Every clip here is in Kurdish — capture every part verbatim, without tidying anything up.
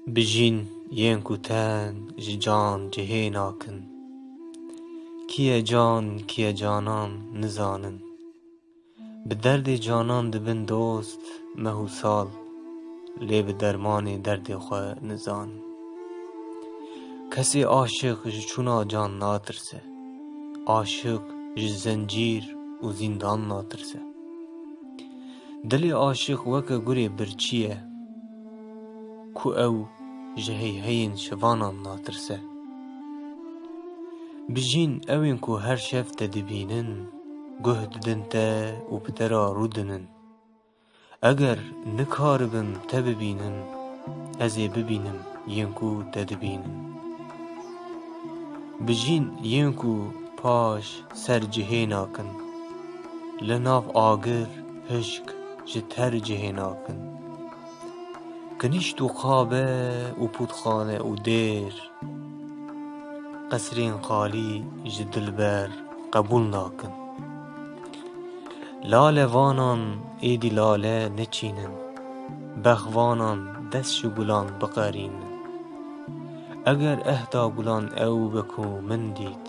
Bijîn yên ku teng ji can cihê nakin. Kî ye can, kî ye canan nizanin. Bi derdê canan dibin dost meh û sal, lê bi dermanê derdê xwe nizanin. Kesê aşiq ji çûna can natirse. Aşiq ji zencîr û zîndan natirse. Dilê aşiq weke gurê birçî ye, ku ew ji heyheyên şivanan natirse. Bijîn ew ên ku her şev te dibînin, guh didin te û bi te re rûdinin. Eger nikaribim te bibînim, ez ê bibînim yên ku te dibînin. Bijîn yên ku paş ser cihê nakin, li nav agir hişk ji ter cihê nakin. Kinîşt û qabe û pûtxane û dêr, qesrên xalî ji dilber qebûl nakin. Lale vanan êdî lale neçînin, bexvanan dest ji gulan biqerînin. Eger ehda gulan ew be ku min dît,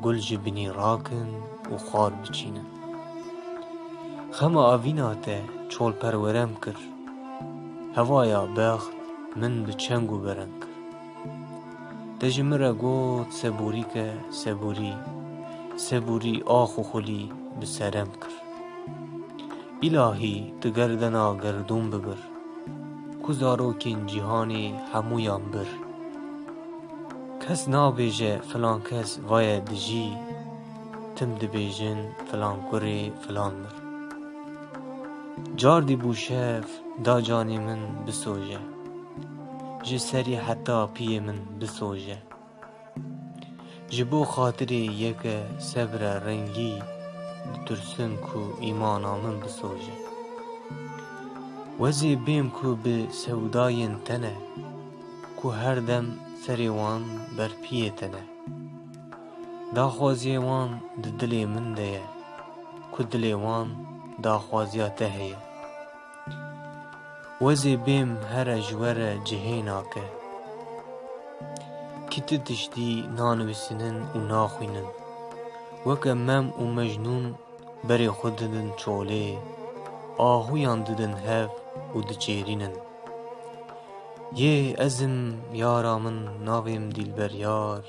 gul ji binî rakin û xwar biçînin. Xema evîna te çolperwerem kir, hewaya bext min bi çeng û berem kir. Te ji min re got, sebûrî ke, sebûrî, sebûrî ax û xulî bi serem kir. Îlahî, tu gerdena gerdûn bibir, ku zarokên cîhanê hemûyan bir. Kes nabêje filan kes vaye dijî, tim dibêjin filan kurê filan mir. Cardî bû şev da canê min bisoje, ji serî heta piyê min bisoje. Ji bo xatirê yeke sebra rengî ditirsim ku îmana min bisoje. Wezê bêm ku bi sewdayên te ne, ku her dem serê wan ber piyê te ne. Daxwaziyê wan di dilê min de ye, ku dilê wan daxwaziya te heye. Wezê bêm here ji we re cihê nake. Kî ti tiştî nanivîsînin û naxwînin. Weke Mem û Mecnûn berê xwe didin çolê, ahûyan didin hev û diçêrînin. Yê ez im yara min, navê min Dîlber Yar.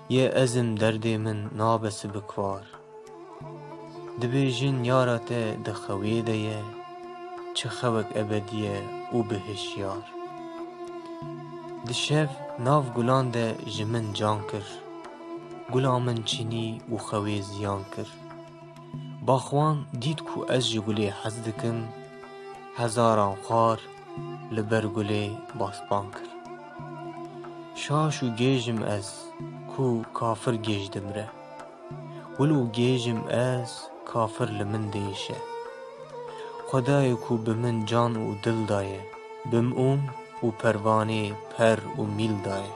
Yê ez im derdê min nabe sibik war. Dibêjin yara te di xewê de ye, çi xewek ebedî ye û bi hişyar. Di şev nav gulan de ji min can kir. Gula min çinî û xewê ziyan kir. Baxwan dît ku ez ji gulê hez dikim, hezaran xwar li ber gulê baspan kir. Şaş û gêj im ez, ku kafir gêj dimre. Wilo gêj im ez, kafir li min diêşe. Xwedayê ku bi min can û dil daye, bim ûm û pervanê per û mîl daye.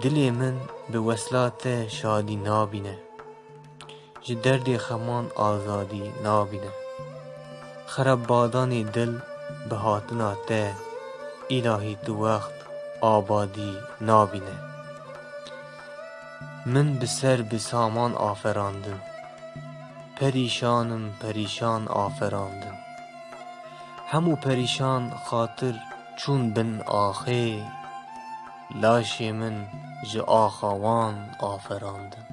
Dilê min bi wesla te şadî nabîne. Ji derdê xeman azadî nabîne. Xerabbadanê dil bi hatina te, îlahî tu wext abadî nabîne. Min bi ser bi saman aferandin. Perîşan im, perîşan aferandin. Hemû perîşan xatir çûn bin axê, laşê min ji axa wan aferandin.